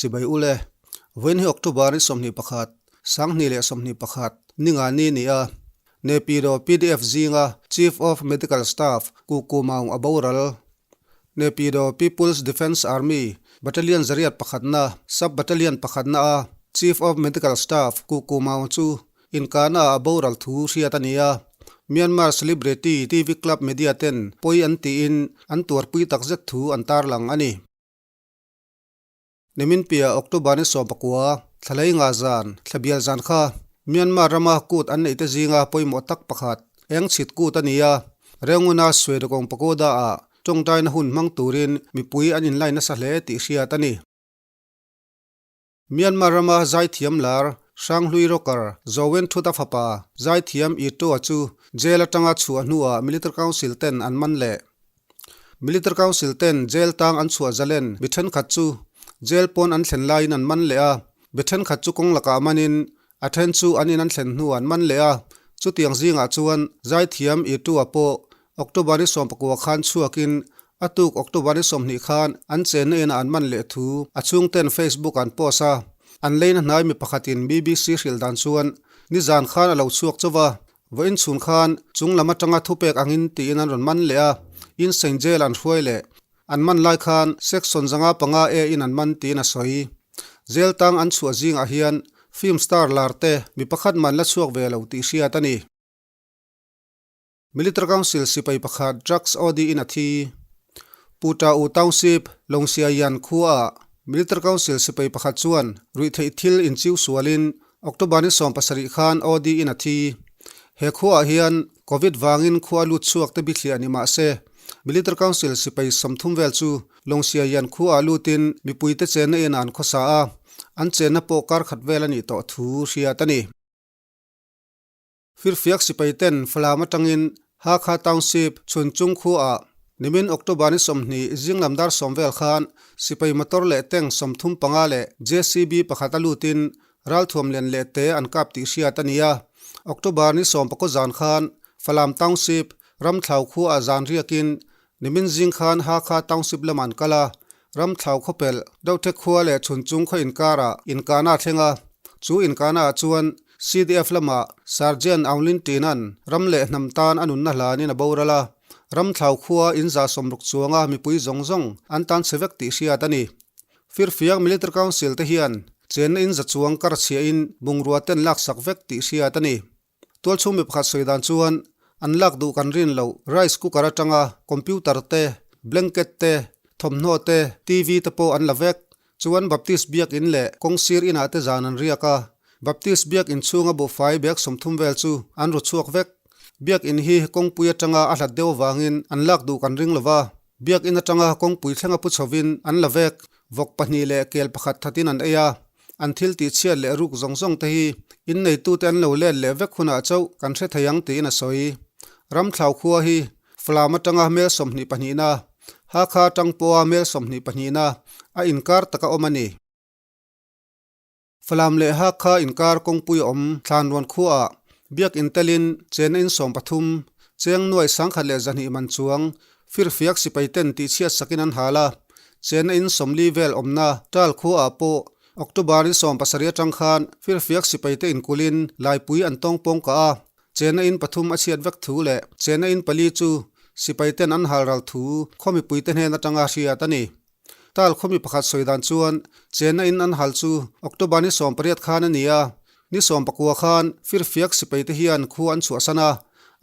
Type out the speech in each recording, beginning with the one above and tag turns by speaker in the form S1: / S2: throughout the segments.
S1: Chibai ule, Vawiin hi October ni 21, 2021, ninga ni ni a, Naypyidaw pdf zinga Chief of Medical Staff Ku Ku Maung a boral. Naypyidaw People's Defence Army Battalion zariat pakhatna, Sub Battalion pakhatna a Chief of Medical Staff Ku Ku Maung chu inkahna ah a boral thu hriat a ni a. Myanmar Celebrity TV Club Media ten pawi an tiin an tuarpui takzet thu an tarlang a ni. Nimin piah October ni 19, thlalei nga zan, thlabial zan kha Myanmar rama kut an neihte zinga pawimawh tak pakhat, eng chhit kut a ni a, Renguna Suedakawng Pagoda ah tawngtaina hun hmang turin mipui an inlai nasa hle tih hriat a ni. Myanmar rama zaithiam lar Hranghlui Rocker Zowen Thuta fapa zaithiam Ito-a chu jail atanga chhuah hnuah Military Council ten an man leh. Military Council ten jail tang an chhuah zalen mi thenkhat chu jail pawn an thlen laiin an man leh a, mi thenkhat chu kawng lakah manin a then chu an in an thlen hnuah an man leh a. Chutiang zingah chuan zaithiam Ito-a pawh October ni 19 khan chhuakin a tuk October ni 20 khan an chenna inah an man leh thu a chhungten Facebook an post a. An leina hnai mi pakhatin BBC hrilh dan chuan nizan khan a lo chhuak chauh a, Vawiin chhun khan chung lam atanga thupek angin tiin an rawn man leh a, in Saint Jail an hruai leh. An man lai khan Section 505 A in an man tiin a sawi. Jail tang an chhuah zingah hian film star lar te mi pakhat man la chhuak ve lo tih hriat a ni. Military Council sipai pakhat drugs OD in a thi. Puta U Township, Longsiayan khuaah Military Council sipai pakhat chuan ruihtheih thil inchiu sualin October ni 17 khan OD in a thi. He khuaah hian Covid vangin khua lut chhuak te bithliah ni mah se, Military Council sipai 30 vel chu Longsiayan khuaah lutin mipuite chenna in an khawsa a, an chenna pawh kar khat vel a nih tawh thu hriat a ni. Firfiak sipai ten Falam atangin Hakha Township Chhunchung khuaah nimin October ni 20 zinglam dar 10 vel khan sipai motor leh tank 35 leh JCB pakhat a lutin ralthuam lian leh te an kap tih hriat a ni a. October ni 19 zan khan Falam Township Ramthlau khuaah zan riakin Nimin zing khan Hakha Township lamah an kal a, Ramthlau khawpelh, Dothek khua leh Chhunchung khaw inkarah inkahna a thleng a. Chu inkahnaah chuan CDF lamah Sergeant Aunglin Tina'n ram leh hnam tan a nunna hlanin a boral a, Ramthlau khua in 160 chuanga mipui zawng zawng an tan chhe vek tih hriat a ni. Firfiak Military Council te hian chenna in za chuang kar chhiahin bungrua ten laksak vek tih hriat a ni. Tualchhung mi pakhat sawi dan chuan an lak duh kan rin loh rice cooker atanga computer te, blanket te, thawmhnaw te, TV te pawh an la vek. Chuan Baptist biakin leh kawngsir inah te zan an riak a, Baptist biakin chhunga buhfai bag 30 vel chu an ru chhuak vek. Biakin hi kawngpui atanga a hlat deuh avangin an lak duh kan ring lova, biakin atanga kawngpui thlenga pu chhovin an la vek. Vawk pahnih leh kel pakhat thatin an ei a, an thil tih chhiat leh ruk zawng zawng te hi inneitute an lo let leh vek hunah chauh kan hre thei ang tiin a sawi. Ramthlau khua hi Falam atanga mel 22na, Hakha atang pawha mel 22na a inkar taka awm a ni. Falam leh Hakha inkar kawngpui awm Thlanruan khuaah biakin telin chena in 13, cheng nuai 1200 man chuang firfiak sipai ten tihchhiat sakin an hal a, chena in 40 vel awmna Tal khuaah pawh October ni 17 atang khan firfiak sipai te inkulin laipui an tawng pawng kah a, chena in pathum a chhiat vek thu leh chena in pali chu sipai ten an hal ral thu khaw mipuite hnen atanga hriat a ni. Tal khaw mi pakhat sawi dan chuan chenna in an hal chu October ni 18 khan a ni a, ni 19 khan firfiak sipai te hian khua an chhuahsan a,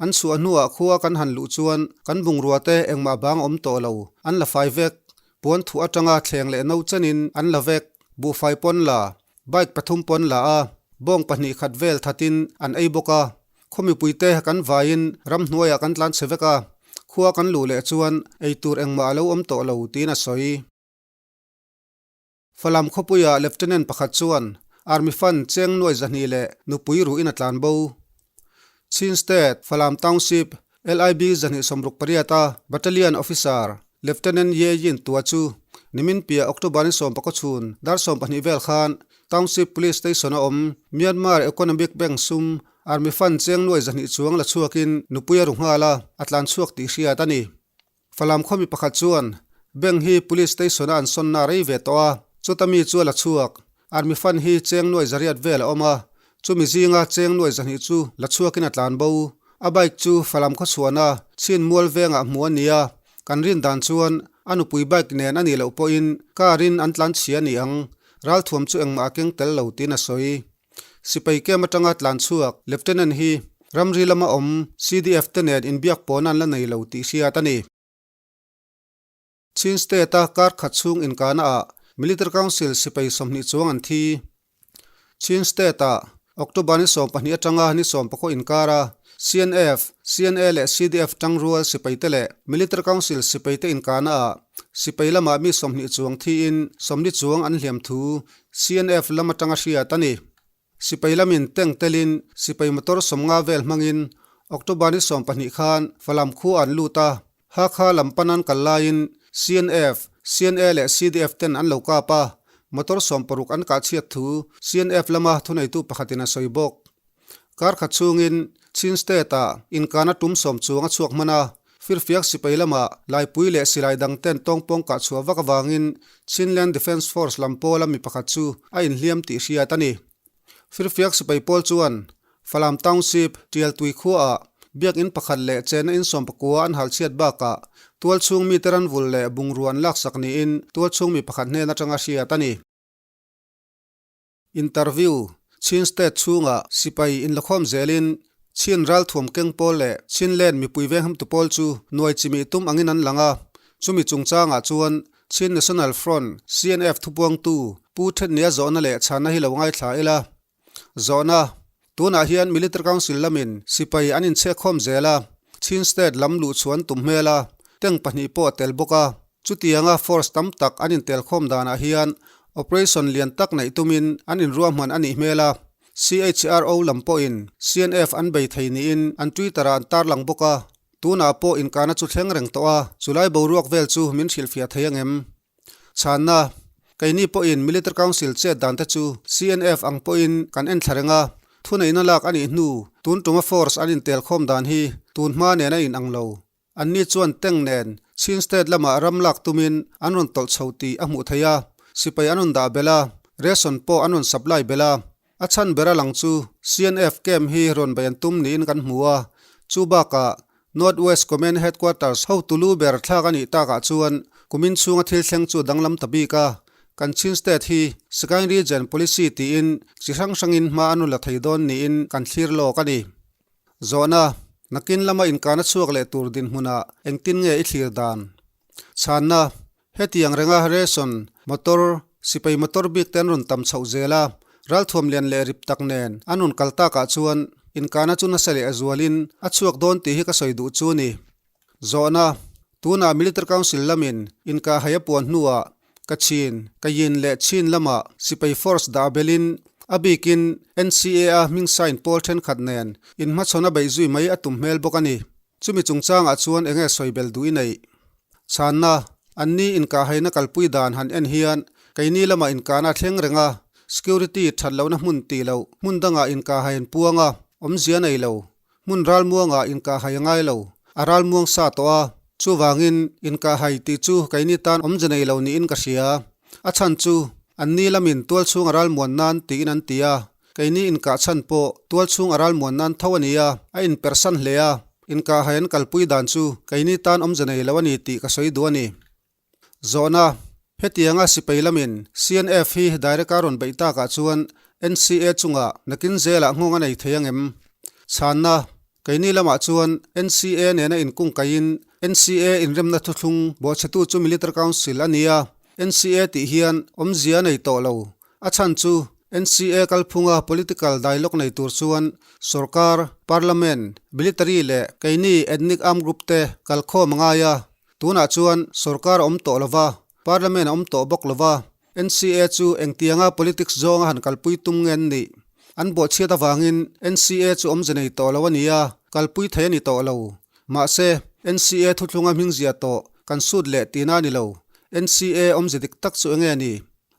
S1: an chhuah hnuah khua kan han luh chuan kan bungrua te engmah bang awm tawh lo, an la fai vek, puan thuh atanga thleng leh no chenin an la vek, buhfai pawn la, bike pathum pawn la a, bawng pahnih khat vel thatin an ei bawk a, khaw mipuite kan vaiin ramhnuaiah kan tlan chhe vek a, khua kan luh leh chuan ei tur engmah a lo awm tawh lo tiin a sawi. Falam khawpuia Lieutenant pakhat chuan Army Fund cheng nuai 200 leh nupui ruhin a tlan bo. Chin State, Falam Township, LIB 268 a Battalion Officer, Lieutenant Ye Yin Tua chu nimin piah October ni 19 chhun dar 12 vel khan Township Police Station a awm Myanmar Economic Bank sum Army Fund cheng nuai 200 chuang la chhuakin nupui a ru nghal a, a tlan chhuak tih hriat a ni. Falam khaw mi pakhat chuan bank hi police station a an sawnna rei ve tawh a. Chuta mi chu a la chhuak. Army fund hi cheng nuai zariat vel a awm a, chumi zinga cheng nuai zahnih chu la chhuakin a tlan bo. A bike chu Falam khawchhuahna chhin mual vengah hmuh a ni a, kan rin dan chuan a nupui bike nen a nih loh pawhin car in an tlan chhia a ni ang, ralthuam chu engmah a keng tel lo tiin a sawi. Sipai camp atanga tlan chhuak Lieutenant hi ramri lama awm CDF te nen inbiak pawhna an la nei lo tih hriat a ni. Chin State-a kar khat chhung inkahna ah Military Council sipai 20 chuang an thi. Chin State-ah October ni 12 atanga ni 10 inkara CNF, CNA leh CDF tangrual sipaite leh Military Council sipaite inkahna ah sipai lamah mi 20 chuang thiin 40 chuang an hliam thu CNF lam atanga hriat a ni. Sipai lamin tank telin sipai motor 50 vel hmangin October ni 12 khan Falam khua an lut a, Hakha lam pan an kal laiin CNF, CNA leh CDF ten an lo kap a, motor 60 an kah chhiat thu CNF lama thuneitu pakhatin a sawi bawk. Kar khat chhungin Chin State-ah inkana tum sawm chuang a chhuak hman a, firfiak sipai lamah Laipui leh silai dang ten tawngpawng kah chhuah vak avangin Chinland Defence Force lam pawla mi pakhat chu a inhliam tih hriat a ni. Firfiak sipai pawl chuan Falam Township, Tialtui khuaah biakinn pakhat leh chenna in 19 an hal chhiat bakah tualchhung mite ranvul leh bungrua an laksak niin tualchhung mi pakhat hnen atanga hriat a ni. Interview, Chin State chhungah sipai inlakhawm zelin Chin ralthuam keng pawl leh Chinland mipui venghamtu pawl chu nuai chimih tum angin an lang a, chumi chungchangah chuan Chin National Front, CNF, thupuangtu Pu Thetnia zawhna leh chhanna hi lo ngaithla ila. Zawhna, Tunah hian Military Council lamin sipai an inchhekkhawm zel a, Chin State lam luh chhuan tum hmel a, tank pahnih pawh a tel bawk a. Chutianga force tam tak an intelkhawm danah hian operation lian tak neih tumin an inruahman a nih hmel a, CHRO lam pawhin CNF an bei thei niin an Twitter-ah an tarlang bawk a, tunah pawh inkahna chu thleng reng tawh a, chulai boruak vel chu min hrilhfiah thei angem? Chhanna, Keini pawhin Military Council chet dan te chu CNF ang pawhin kan en thla reng a, thuneihna lak a nih hnu tun tuma force an intelkhawm dan hi tun hma nen a inang lo. Anni chuan tank nen Chin State lamah ram lak tumin an rawn tawlh chho tih a hmuh theih a, sipai an rawn dah belh a, ration pawh an rawn supply belh a. A chhan ber a lang chu CNF camp hi rawn bei an tum niin kan hmu a, chu bakah North West Command Headquarters hotu lu ber thlak a nih takah chuan kumin chhunga thil thleng chu a danglam ta bik a, kan Chin State hi Sagaing Region Policy tiin chi hrang hrangin hma an rawn la thei dawn niin kan thlir lawk a ni. Zawhna, Nakin lama inkana chhuak leh tur dinhmunah engtin nge i thlir dan? Chhanna, Hetiang renga ration, motor, sipai motor bik te an rawn tam chhoh zel a, ralthuam lian leh rip tak nen an rawn kal takah chuan inkana chu nasa leh a zualin a chhuak dawn tih hi ka sawi duh chu ni. Zawhna, Tunah Military Council lamin inkahhai a puan hnuah Kachin, Kayin leh Chin lamah sipai force dah belin a bikin NCA-a hming sign pawl thenkhat nen inhmachhawn a beih zui mai a tum hmel bawk a ni. Chumi chungchangah chuan enge sawi bel duh i neih? Chhanna, Anni inkahhaina kalpui dan han en hian keini lamah inkahna a thleng reng a, security that lohna hmun tih loh hmun dangah inkahhai an puang a, awmzia nei lo. Hmun ralmuangah inkahhai a ngai lo, a ralmuang sa tawh a, chuvangin inkahhai tih chu keini tan awmze nei lo niin ka hria. A chhan chu, anni lamin tualchhung a ralmuan nan tiin an ti a, keini inkah chhan pawh tualchhung a ralmuan nan tho a ni a, a inpersan hle a, inkahhai an kalpui dan chu keini tan awmze nei lo a ni tih ka sawi duh a ni. Zawhna, Hetianga sipai lamin CNF hi direct a rawn beih takah chuan NCA chungah nakin zelah nghawng a nei thei angem? Chhanna, Keini lamah chuan NCA nena inkung kaiin NCA inremna thuthlung bawhchhetu chu Military Council a ni a, NCA tih hian awmzia a nei tawh lo. A chhan chu NCA kalphunga political dialogue nei tur chuan sorkar, parliament, military leh keini ethnic armed group te kalkhawm a ngai a, Tunah chuan sorkar a awm tawh lova, Parliament a awm tawh bawk lova, NCA chu engtianga politics zawnga han kalpui tum nge an nih? An bawhchhiat avangin NCA chu awmze nei tawh lo a ni a, kalpui thei a ni tawh lo. Mahse, NCA thuthlunga hmingzia tawh kan sut leh tihna a ni lo. NCA awmze dik tak chu enge a ni?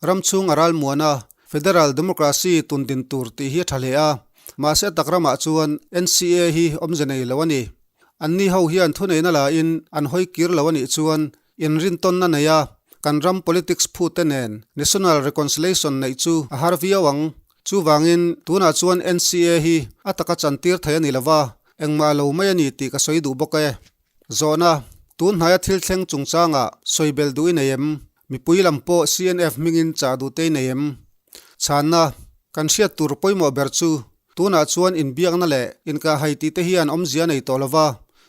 S1: Ram chhung a ralmuan a, Federal Democracy tun din tur tih hi a tha hle a, mahse a tak ramah chuan NCA hi awmze nei lo a ni. Anni ho hian thuneihna lain an hawi kir lo a nih chuan inrintawnna nei a, kan ram politics phute nen National Reconciliation neih chu a har viau ang. Chuvangin, tunah chuan NCA hi a taka chantir thei a ni lova, engmah lo mai a ni tih ka sawi duh bawk e. Zawhna, Tun hnaia thil thleng chungchangah sawi belh duh i nei em? Mipui lam pawh CNF hmingin chah duh te i nei em? Chhanna, Kan hriat tur pawimawh ber chu tunah chuan inbiakna leh inkahhai tih te hian awmzia nei tawh lova,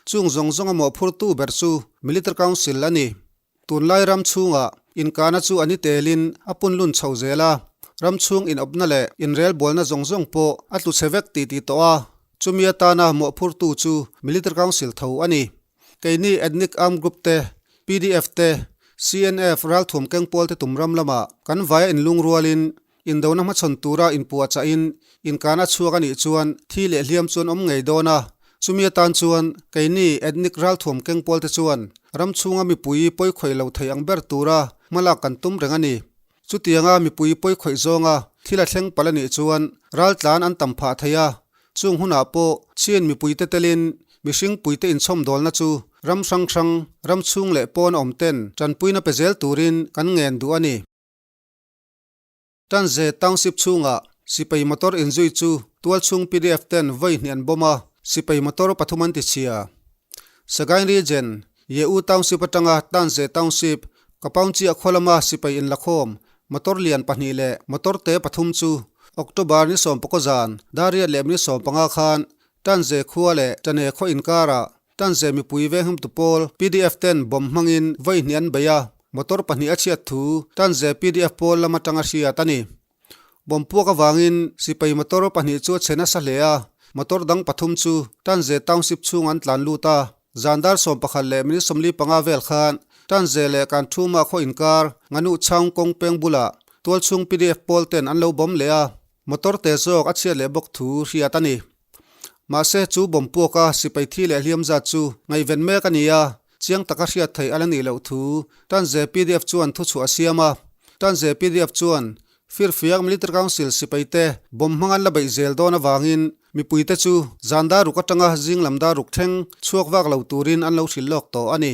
S1: chung zawng zawnga mawhphurtu ber chu Military Council a ni. Tunlai ram chhungah inkahna chu a ni telin a punlun chho zel a, ram chhung inawpna leh inrelbualna zawng zawng pawh a tlu chhe vek tih tih tawh a, chumi atana mawhphurtu chu Military Council tho a ni. Keini Ethnic Armed Group te, pdf te, CNF ralthuam kengpawl te tum ram lamah kan vaia inlungrualin Indona hmachhawn tura inpuahchahin inkan a chhuak a nih chuan thi leh hliam chu an awm ngei dawn a. Chumi atan chuan keini ethnic ralthuam kengpawl te chuan ram chhunga mipui pawi khawih lo thei ang ber tura hmalak kan tum reng a ni. Chutianga mipui pawi khawih zawnga thil a thleng palh a nih chuan raltlan an tam phah thei a. Chung hunah pawh Chin mipuite telin mihring puite inchhawmdawlna chu ram hrang hrang, ram chhung leh pawn a awm ten tanpuina pe zel turin kan ngen duh a ni. Tanze Township chhungah sipai motor inzui chu tualchhung pdf ten vawi hnih an bawm a, sipai motor pathum an ti chhia. Sagaing Region, Ye U Township atanga Tanze Township, Kapaungchiah khaw lama sipai inlakhawm motor lian pahnih leh motor te pathum chu October ni sawmpakaw zan Dariat leh minute 15 khan Tanze khua leh Tane khaw inkarah Tanze mipui venghimtu pawl pdf ten bomb hmangin vawi hnih an bei a, motor pahnih a chhiat thu Tanze pdf pawl lam atanga hriat a ni. Bomb puak avangin sipai motor pahnih chu a chhe nasa hle a, motor dang pathum chu Tanze township chhung an tlan lut a. Zan dar 11 leh minute 45 vel khan Tanze leh Kanthuma khaw inkar Nganuh Chhaung kawng peng bulah tualchhung pdf pawl ten an lo bomb leh a, motor te zawk a chhiat leh bawk thu hriat a ni. Mahse, chu bomb puaka sipai thi leh hliam zat chu ngaihven mek a ni a, chiang taka hriat theih a la nih loh thu Tanze pdf chuan thuchhuah a siam a. Tanze pdf chuan Firfiak Military Council sipaite bomb hmang an la beih zel dawn avangin mipuite chu zan dar ruk atanga zing lam dar ruk thleng chhuak vak lo turin an lo hrilh lawk tawh a ni.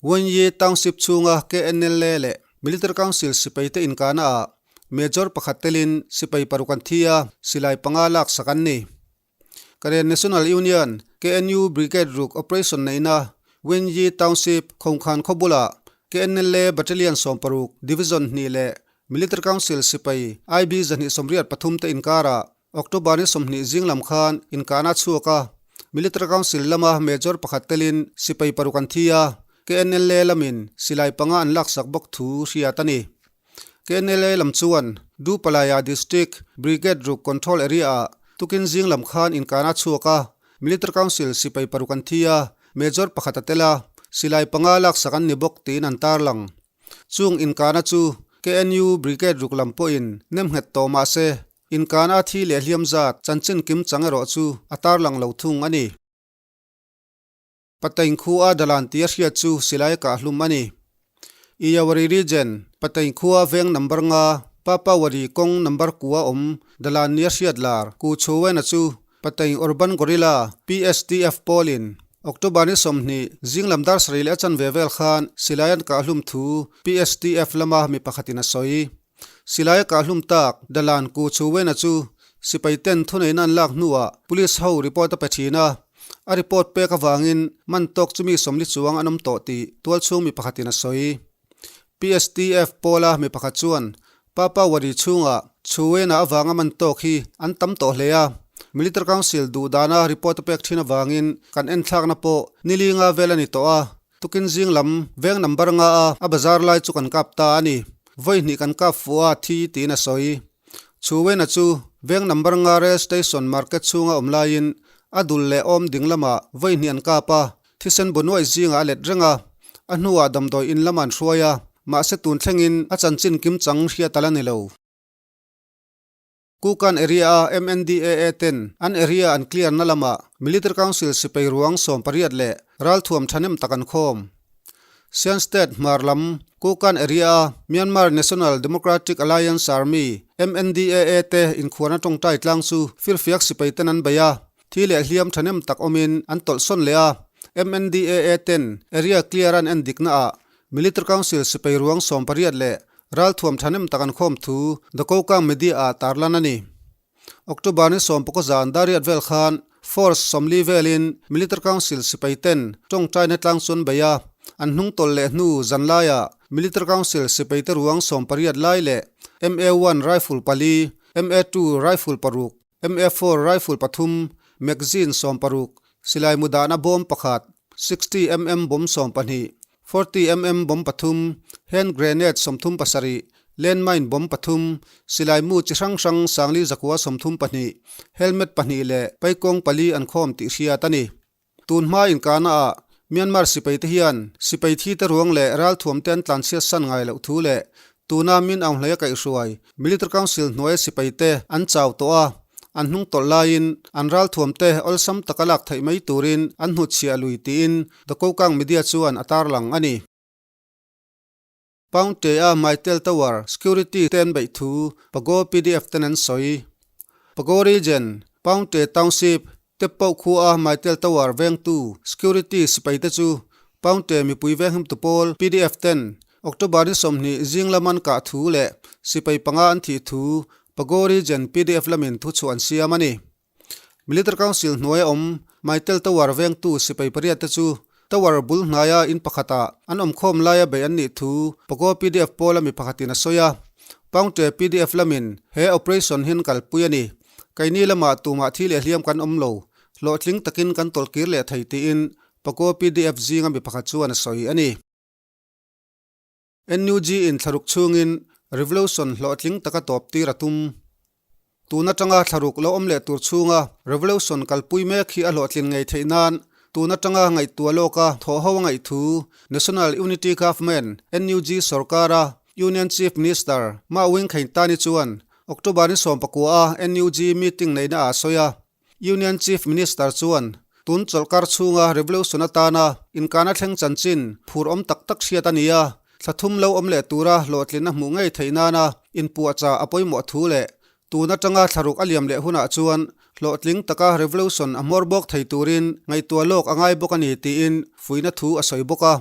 S1: Wenyi Township chhunga KNLA leh Military Council sipaite inkahnaah Major pakhat telin sipai paruk an thi a, silai panga laksak an ni. Karen National Union, KNU, Brigade ruk operation neihna Wenyi Township Khawngkhan khaw bulah KNLA Battalion 60, Division hnih leh Military Council sipai IB 283 te inkarah October ni 20 zing lam khan inkahna a chhuak a, Military Council lama Major pakhat telin sipai paruk an thi a, KNLA lamin silai panga an laksak bawk thu hriat a ni. KNLA lam chuan Dupalaya District Brigade ruk Control Area-ah tukin zing lam khan inkahna a chhuak a, Military Council sipai paruk an thi a, Major pakhat a tel a, silai panga laksak an ni bawk tiin an tarlang. Chung inkahna chu KNU Brigade ruk lam pawhin nem nghet tawh mah se, inkahna a thi leh hliam zat chanchin kim chang erawh chu a tarlang lo thung a ni. Patain khua Dalan tia hriat chu silai kah hlum a ni. Iyawari Region, Patain khua veng number nga, Papawari kawng number kua awm Dalan nia hriat lar Ku Chhuwena chu Patain Urban Guerrilla, PSDF, pawlin October ni 20 zing lam dar sarih leh a chanve vel khan silai an kahhlum thu PSDF lama mi pakhatin a sawi. Silai a kahhlum tak Dalan Ku Chuwena chu sipai ten thuneihna an lak hnuah police ho report a pe thin a, a report pek avangin man tawk chu mi 40 chuang an awm tawh tih tualchhung mi pakhatin a sawi. PSDF pawla mi pakhat chuan Papa Wadi chhungah Chhuena avanga man tawk hi an tam tawh hle a, Military Council duh dana report a pek thin avangin kan enthlakna pawh nilinga vel a ni tawh a, tukin zing lam veng number nga a a bazar lai chu kan kap ta a ni. Vawi hnih kan kap fuh a thi tiin a sawi. Chhuena chu veng number nga rail station market chhunga awm laiin a dul leh awm ding lamah vawi hnih an kap a, Thisen bu nuaih zingah a let reng a, a hnuah damdawi in lam an hruai a, mahse tun thlengin a chanchin kim chang hriat a la ni lo. Kukan area a MNDAA ten an area an clear na lamah Military Council sipai ruang 18 leh ralthuam thahnem tak an khawm. Sian State hmar lam Kukan area a Myanmar National Democratic Alliance Army, MNDAA, te inkhuarna tawngtai tlang chu firfiak sipai ten an bei a, Thi leh hliam thahnem tak awmin an tawlhsawn leh a, MNDAA ten area clear an en dikna ah Military Council sipai ruang 18 leh ralthuam thahnem tak an khawm thu The Kokang Media ah tarlan a ni. October ni 19 zan dariat vel khan Force 40 velin Military Council sipai ten tawngtaina tlang chu an bei a, an hnung tawlh leh hnu zan laiah Military Council sipai te ruang 18 lai leh MA-one rifle pali, MA-two rifle paruk, MA-four rifle pathum, magazine 16, silai mu dahna bawm pakhat, 60 mm bomb 12, 40 mm bomb pathum, hand grenade 37, landmine bomb pathum, silai mu chi hrang hrang 4132, helmet pahnih leh paikawng pali an khawm tih hriat a ni. Tun hma inkahna ah Myanmar sipai te hian sipai thi te ruang leh ralthuam te an tlanchhiat san ngai loh thu leh tuna min Aung Hlaia kaihhruai Military Council hnuaia sipai te an chau tawh a, an hnung tawlh laiin an ralthuam te awlsam taka lak theih mai turin an hnutchhiah lui tiin The Kokang Media chuan a tarlang a ni. Paungte-a Mytel Tower security te an beih thu Pago pdf ten an sawi. Pago Region, Paungte Township, Teppoh khua-a Mytel Tower vengtu security sipai te chu Paungte mipui venghimtu pawl pdf ten October ni 20 zing lam an kah thu leh sipai panga an thih thu Pago Region pdf lamin thuchhuah an siam a ni. Military Council hnuaia awm Mytel Tower vengtu sipai pariat te chu Tower bul hnaia in pakhatah an awmkhawm laia beih an nih thu Pago pdf pawla mi pakhatin a sawi a. Paungte pdf lamin he operation hi an kalpui a ni. Keini lamah tumah thi leh hliam kan awm lo, hlawhtling takin kan tawlhkir leh thei tiin Pago pdf zinga mi pakhat chuan a sawi a ni. NUG in thlaruk chhungin Revolution hlawhtling taka tawp tir a tum. Tun atanga thlaruk lo awm leh tur chhunga Revolution kalpui mek hi a hlawhtlin ngei theih nan tun atanga ngaihtuah lawka thawhho a ngaih thu National Unity Government, NUG, sorkara Union Chief Minister Ma Wing Khein Tani chuan October ni 19 a NUG meeting neihna ah a sawi a. Union Chief Minister chuan tun chawlhkar chhunga revolution atana inkana thleng chanchin phur awm tak tak hriat a ni a, thla thum lo awm leh tura hlawhtlinna hmuh ngei theih nana inpuahchah a pawimawh thu leh tun atanga thlaruk a liam leh hunah chuan hlawhtling taka revolution a hmawr bawk thei turin ngaihtuah lawk a ngai bawk a ni tiin fuihna thu a sawi bawk a.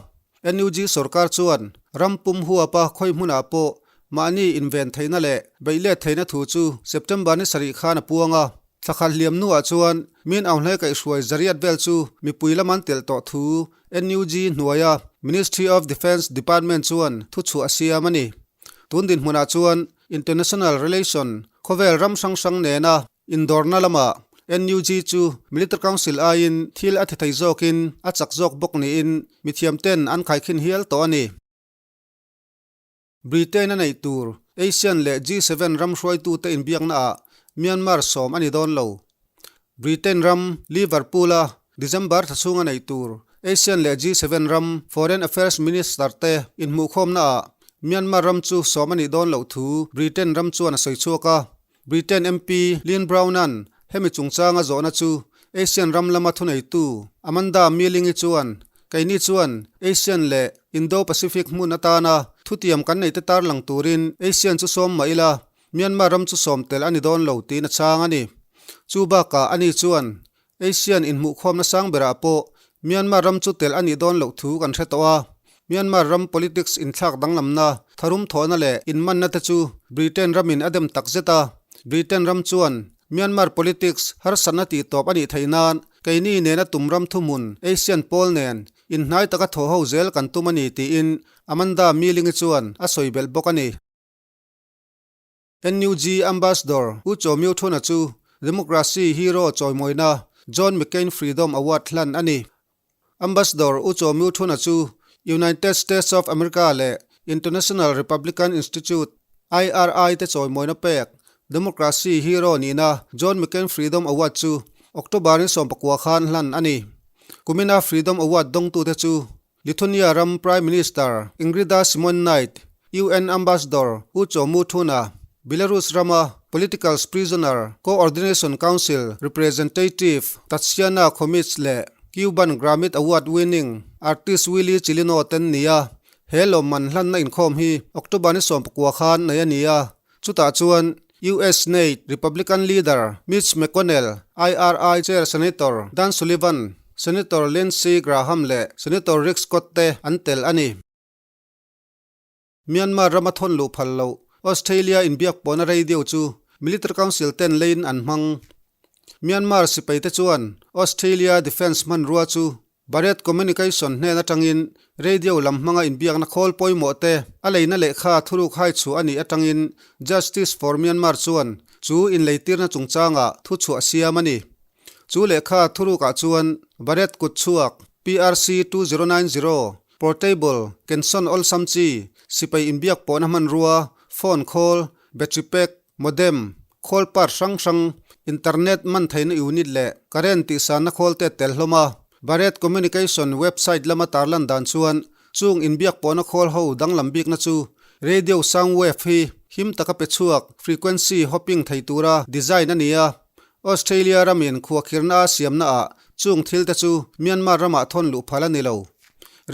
S1: NUG sorkar chuan ram pum huapa khawi hmunah pawh mahni inven theihna leh beih let theihna thu chu September ni sarih khan a puang a. Thla khat hliam hnuah chuan Min Aung Hlaing kaihhruai zariat vel chu mipui lam an telh tawh thu NUG hnuaia Ministry of Defence Department chuan thuchhuah a siam a ni. Tun dinhmunah chuan International Relation khawvel ram hrang hrang nena Indawrna lamah NUG chu Military Council aiin thil a ti thei zawkin a chak zawk bawk niin mithiamten an khaikhin hial tawh a ni. Britain a neih tur ASEAN leh G7 ram hruaitute inbiaknaah Myanmar sawm a ni dawn lo. Britain ram Liverpool-a December thla chhunga neih tur ASEAN leh G7 ram Foreign Affairs Minister te inhmuhkhawmnaah Myanmar ram chu sawm a nih dawn loh thu Britain ram chuan a sawi chhuak a. Britain MP Lynne Brown-a'n hemi chungchanga zawhna chu ASEAN ram lama thuneitu Amanda Milling-i chuan, Keini chuan ASEAN leh Indo-Pacific hmun atana thutiam kan neite tarlang turin ASEAN chu sawm mah ila, Myanmar ram chu sawm tel a ni dawn lo tiin a chhang a ni. Chu bakah ani chuan ASEAN inhmuhkhawmna sang berah pawh Myanmar ram chu tel a nih dawn loh thu kan hre tawh a. Myanmar ram politics inthlak danglamna, tharum thawhna leh inmanna te chu Britain ramin a dem tak zet a. Britain ram chuan Myanmar politics harsatna tihtawp a nih theih nan keini nena tum ram thuhmun ASEAN pawl nen inhnai taka thawhho zel kan tum a ni tiin Amanda Milling-i chuan a sawi belh bawk a ni. NUG Ambassador U Kyaw Myo Thuna chu Democracy Hero chawimawina John McCain Freedom Award hlan a ni. Ambassador U Kyaw Myo Thuna chu United States of America leh International Republican Institute, IRI, te chawimawina pek Democracy Hero nihna John McCain Freedom Award chu October ni 19 khan hlan a ni. Kumina Freedom Award dawngtute chu Lithuania ram Prime Minister Ingrida Simonyte, UN Ambassador U Kyaw Mu Thuna, Belarus rama Political Prisoner Co-ordination Council Representative Tatsiana Khomich leh Cuban Grammy Award winning artist Willy Chilino ten ni a. He lawmman hlanna inkhawm hi October ni 19 khan nei a ni a. Chutah chuan US Senate Republican Leader Mitch McConnell, IRI Chair Senator Dan Sullivan, Senator Lindsey Graham leh Senator Rick Scott te an tel a ni. Myanmar rama thawn luh phal loh Australia inbiak pawhna radio chu Military Council ten leiin an hmang. Myanmar sipaite chuan Australia Defence hmanrua chu Barrett Communication hnen atangin radio lam hmanga inbiakna khawl pawimawh te a leina lehkha thuruk hai chhuah a nih atangin Justice for Myanmar chuan chu inleitirna chungchangah thuchhuah siam a ni. Chu lehkha thurukah chuan Barrett kutchhuak PRC 2090 Portable, kensawn awlsam chi, sipai inbiak pawhna hmanrua, phone khawl, battery pack, modem, khawl part hrang hrang, internet man theihna unit leh current tihsanna khawl te tel hlawm a. Bharat Communication website lama tarlan dan chuan chung inbiak pawhna khawl ho danglam bikna chu radio sound wave hi him taka pe chhuak frequency hopping thei tura design a ni a. Australia ramin khuakhirna a siamna ah chung thil te chu Myanmar ramah thawn luh phal a ni lo.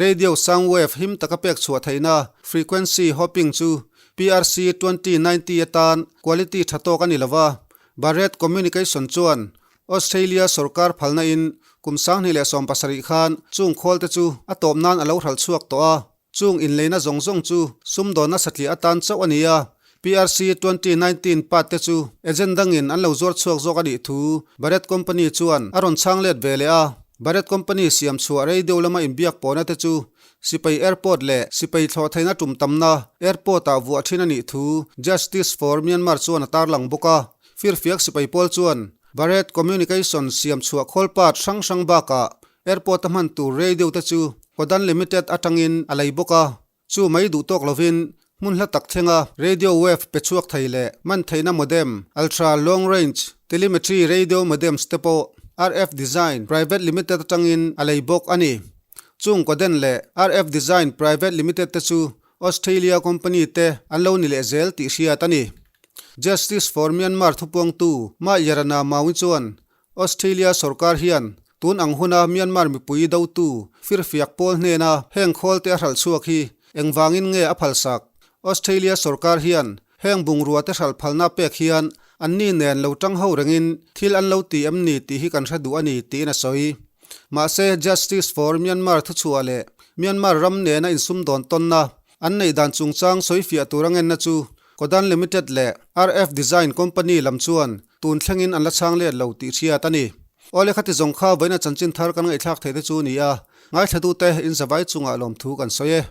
S1: Radio sound wave him taka pek chhuah theihna frequency hopping chu PRC 2090 atan quality tha tawk a ni lo va, Bharat Communication chuan Australia sorkar phalna in kum 2017 khan chung khawl te chu a tawp nan a lo hralh chhuak tawh a. Chung inleina zawng zawng chu sumdawnna satliah atan chauh a ni a, PRC 2019 part te chu agent dangin an lo zuar chhuak zawk a nih thu Bharat Company chuan a rawn chhang let ve leh a. Bharat Company siam chhuah rei deuh lama inbiak pawhna te chu Sipai Airport leh Sipai thlawh theihna tum tamna Airport ah vuah thin a nih thu Justice for Myanmar chuan a tarlang bawk a. Firfiak sipai pawl chuan Bharat Communication siam chhuah khawl part hrang hrang bakah Airport a hman tur rei deuh te chu Kodan Limited atangin a lei bawk a, chu mai duh tawk lovin hmun hla tak thlenga radio wave pe chhuak thei leh man theihna modem, ultra long range telemetry radio modems te pawh RF Design Private Limited atangin a lei bawk a ni. Chung Kodan leh RF Design Private Limited te chu Australia company te an lo ni leh zel tih hriat a ni. Justice for Myanmar thupuangtu Ma Yarana Maung chuan Australia sorkar hian tun ang huna Myanmar mipui dotu firfiak pawl hnena heng khawl te a hralh chhuak hi engvangin nge a phalsak? Australia sorkar hian heng bungrua te hralh phalna pek hian anni nen lo tang ho rengin thil an lo ti em ni tih hi kan hre duh a ni tiin a sawi. Mahse Justice for Myanmar thuchhuah leh Myanmar ram nena insumdawn tawnna an neih dan chungchang sawifiah tur a ngenna chu Kodan Limited leh RF Design Company lam chuan tun thlengin an la chhang let lo tih hriat a ni. Awle khati zawng kha vawiina chanchin thar kan ngaihthlak theih te chu a ni a, ngaithlatute in zavai chungah lawmthu kan sawi e.